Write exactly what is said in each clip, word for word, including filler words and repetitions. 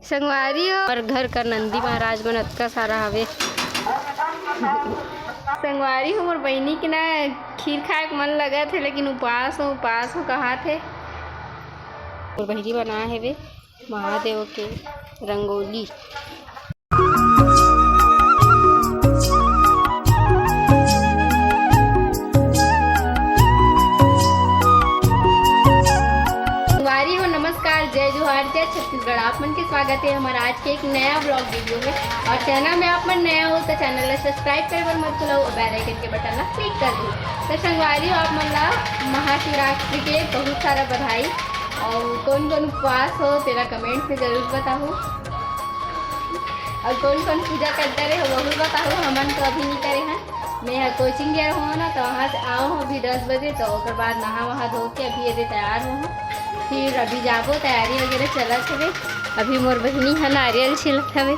संगवारी हो, हमर घर कर नंदी महाराज मन अतका सारा हवे। संगवारी हो, मोर बहिनी के ना खीर खाए के मन लगत हे, लेकिन उपास हो, उपास हो कहात हे। मोर बहिनी बनाए हेवे महादेव के रंगोली। संगवारी हो, नमस्कार, जय जोहार, जय छत्तीसगढ़। आप मन के स्वागत है हमारा आज के एक नया vlog video में। और channel में आप मन नया हो तो channel ला subscribe करे बर मत भूलव और bell icon के button ला click कर दो। तो संगवारी हो, आप मन ला महाशिवरात्रि के बहुत सारा बधाई। और कौन कौन उपवास हो तेला comment में जरूर बताओ। और कौन कौन पूजा करता रहे हो, वो भी बताओ। हमन तो अभी नहीं करे हैं। मैं ह coaching गए रहूँ ना, तो वहाँ से आऊँ अभी दस बजे, तो ओकर बाद नहा वहा धो के अभी एदे तैयार हूँ। फिर अभी जाबो, तैयारी वगैरह चलत हवे। अभी मोर बहिनी ह नारियल छिलत हवे,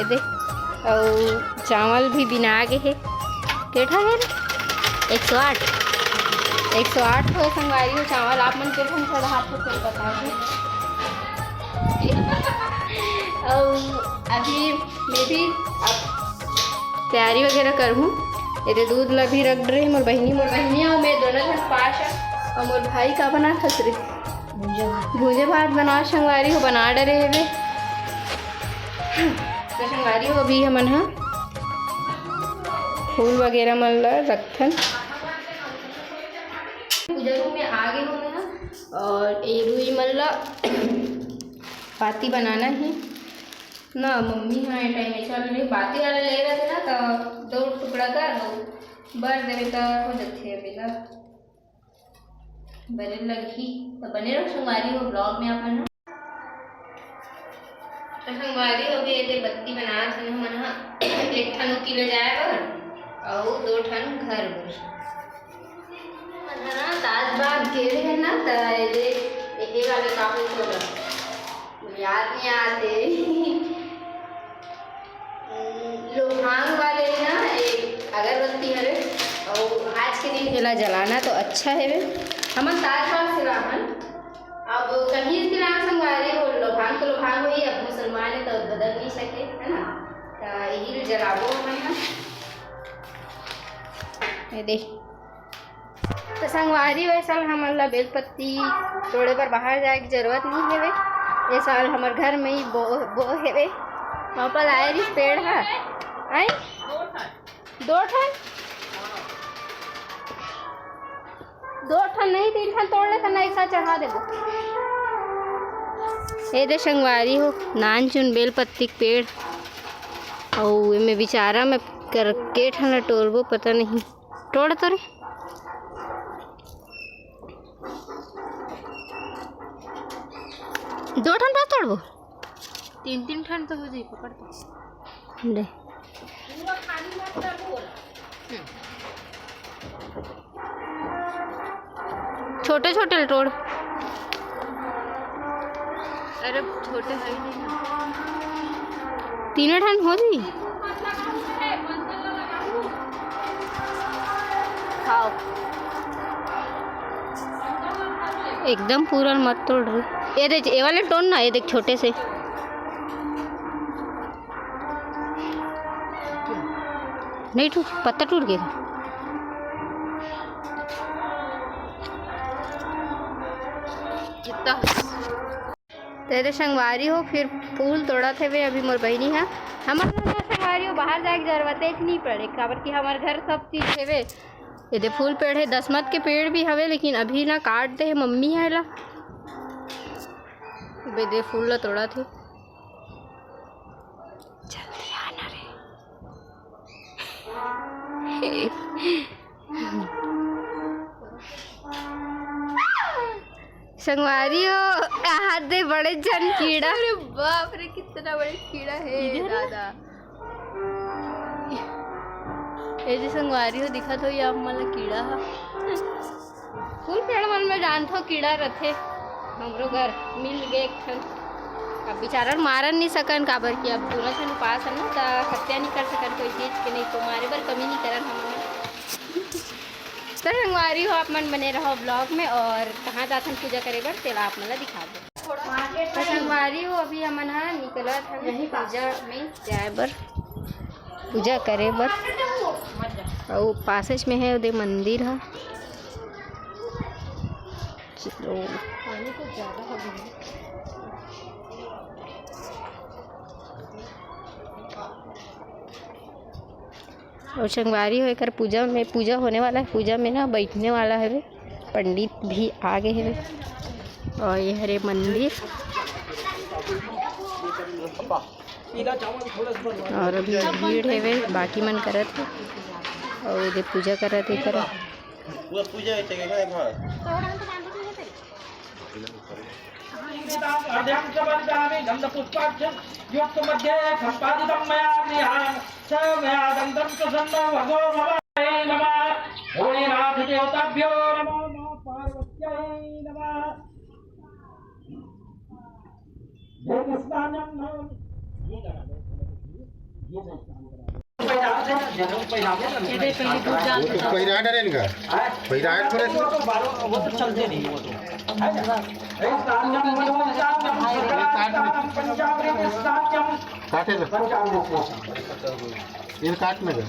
एदे, अउ चावल भी बिना गे हे। के ठा हे रे? एक सौ आठ। एक सौ आठ हो संगवारी हो चावल। आप मन के ठन चढ़ात हो, कोई बताओ। अउ अभी मैं भी अब तैयारी वगैरह करहूँ। एदे दूध ला भी रख डरे मोर बहिनी, मोर बहिनी अउ मैं दोनों झन पास है। अउ मोर भाई का बनात हस रे? भूंजा भात। भूंजा भात बनात संगवारी हो, बना डरे हेबे। तो संगवारी हो, अभी हमन ह फूल वगैरह मन ला रखथन। पूजा रूम में आ गे हो मैं ह, और ये रुई मन ला बाती बनाना है। ना, मम्मी ह ए टाइम में चल रही बाती वाला ले रहे थे ना, तो दो टुकड़ा कर दो, बर देवे तो हो जाथे अभी ला। बने लगही, तो बने रहो संगवारी हो vlog में आप मन। तो संगवारी हो भी एदे बत्ती बनात हन हमन ह, एक ठन उती ले जाए बर, अउ दो ठन घर बर। हमन ह ना ताज बाग गे रहे ना, त एदे, ए, ए वाले काफी थोड़ा याद नहीं आते। लोभांग वाले ना एक अगरबत्ती हरे, अउ आज के दिन एला जलाना तो अच्छा हेवे। हमन ताज बाग से लाहन, अब कहीं से लाहन संगवारी हो, लोभांग तो लोभांग होही, अब मुसलमान है तो बदल नहीं सके, है ना? तो यही जलाबो हमन ह। ये देख, तो संगवारी हो, ए साल हमन ला बेल पत्ती तोड़े बर बाहर जाए के जरूरत नहीं हेवे। ए साल हमर घर में ही बो, बो हेवे। पापा लाए रिस पेड़ ह। आई? दो ठन? दो ठन नहीं, तीन ठन तोड़ ले, त ना एक साथ चढ़ा देबो। ए दे संगवारी हो, नान चुन बेल पत्ती के पेड़। अउ एमे बिचारा में कर, के ठन ला टोरबो, पता नहीं। तोड़ तो रे। दो ठन बस तोड़बो? तीन, तीन ठन तो हो जाई, पकड़ तो। ले। छोटे छोटे ल तोड़। अरे छोटे है ही नहीं ना। तीनों ठन हो जी। खाओ। एकदम पूरा मत तोड़ रे। ये देख, ये वाले तोड़ ना, ये देख छोटे से। नहीं टूट, पत्ता टूट गया। कितना? तेरे संगवारी हो, फिर फूल तोड़त हेवे अभी मोर बहिनी ह। हमर घर में संगवारी हो, बाहर जाए के जरूरत ही नहीं पड़े, काबर कि हमर घर सब चीज हेवे। ये दे फूल पेड़ है, दसमत के पेड़ भी हवे, लेकिन अभी ना काट दे हे मम्मी ह एला। बे दे फूल ला तोड़त हे। जल्दी आना रे। संगवारी हो, हाथ दे बड़े जन कीड़ा। अरे बाप रे, कितना बड़े कीड़ा है इधर। दादा। ये जो संगवारी हो दिखत हो, ये आप मन ला कीड़ा ह। फूल पेड़ मन में जानथो कीड़ा रथे। हमरो घर मिल गे एक ठन। अब बेचारा ल मारन नहीं सकन, काबर कि अब दूनों झन उपास हन ना, त हत्या नहीं कर सकन कोई चीज के, नहीं तो मारे बर कमी नहीं करन हमन। तो संगवारी हो, आप मन बने रहो vlog में, और कहाँ जाथन पूजा करे बर, तेला आप मन ला दिखाबो। थोड़ा तो संगवारी हो, अभी हमन ह निकलत हन पूजा में जाए बर, पूजा करे बर। अउ पासेज में हे ओदे मंदिर ह। चलो। अउ संगवारी हो, एकर पूजा में, पूजा होने वाला है, पूजा में ना बैठने वाला हवे, पंडित भी आ गए हवे। और ये हरे मंदिर, और अभी भीड़ हवे, बाकी मन करत हे, और ये पूजा करत हे, करत। पूरा पूजा है, चलेगा एक बार। अर्धं च वर्धामि गन्धपुष्पाक्षयोक्तमध्ये सम्पादितं मया गृहाण स मया दन्तं प्रसन्नो भगो भवाय नमः। भोलेनाथ देवताभ्यो नमो नमः पार्वत्यै नमः। ये स्नानं न ये नहीं। ये पहले दूध डाल वो तो पहिरा डाले इनका। पहिरा है थोड़े से। वो तो बारह, वो तो चलते नहीं, वो तो। काटे लो। ये काट ना दे।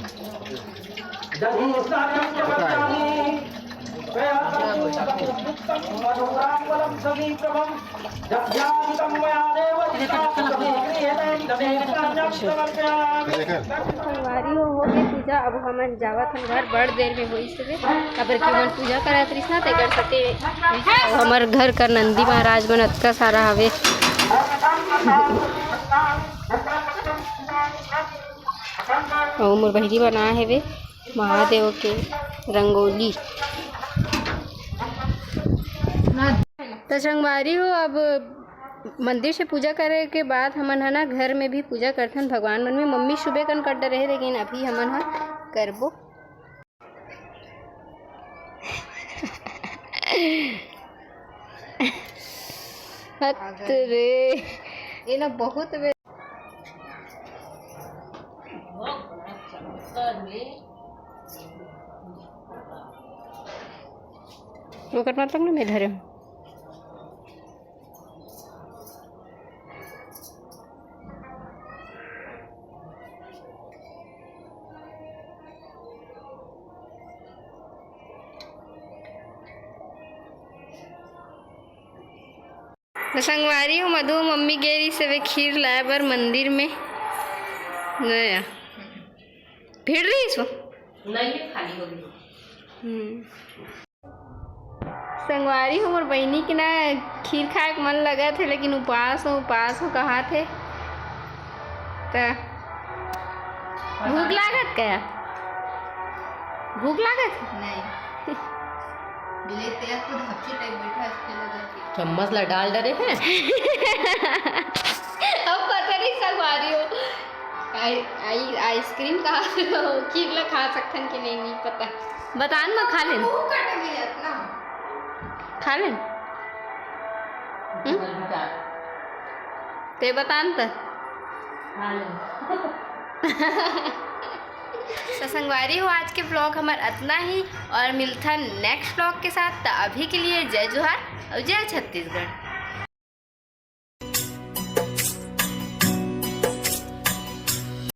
संगवारी हो, हो गए पूजा। अब हमन जावत हन घर, बड़ देर में होइस हवे, काबर कि हमन पूजा करत रहिस ना, तेकर सेती। अब हमर घर कर नंदी महाराज मन अतका सारा हवे। अउ मोर बहिनी बनाए हवे महादेव के रंगोली। त संगवारी हो, अब मंदिर से पूजा करे के बाद हमन ह ना घर में भी पूजा करथन भगवान मन में। मम्मी सुबह कन कर डरे हे, लेकिन अभी हमन ह करबो। हत रे, ये ना बहुत बे- ओकर मतलब ना मैं धरे हूँ। त संगवारी हो, मधु मम्मी गे रहिस हवे खीर लाए बर मंदिर में। नया भीड़ रहिस वो। नहीं, खाली हो गई। हम्म। संगवारी हो, मोर बहिनी के ना खीर खाए के मन लगत हे, लेकिन उपास हो, उपास हो कहत हे। त भूख लागत का? भूख लागत? नहीं। ले, तेरा खुद हफ्ते तक बैठा, इसके लगा के। चम्मच ला डाल डरे हे। अब पता नहीं संगवारी हो। आई, आई, आइसक्रीम का खीर ला खा सकथन कि नहीं, नहीं पता। बतान म खा लेन। मुंह कट गया इतना। खा लेन। हम्म? ते बतान त। खा लेन। तो संगवारी हो, आज के vlog हमर अतना ही, और मिलथन next vlog के साथ। त अभी के लिए जय जोहार और जय छत्तीसगढ़।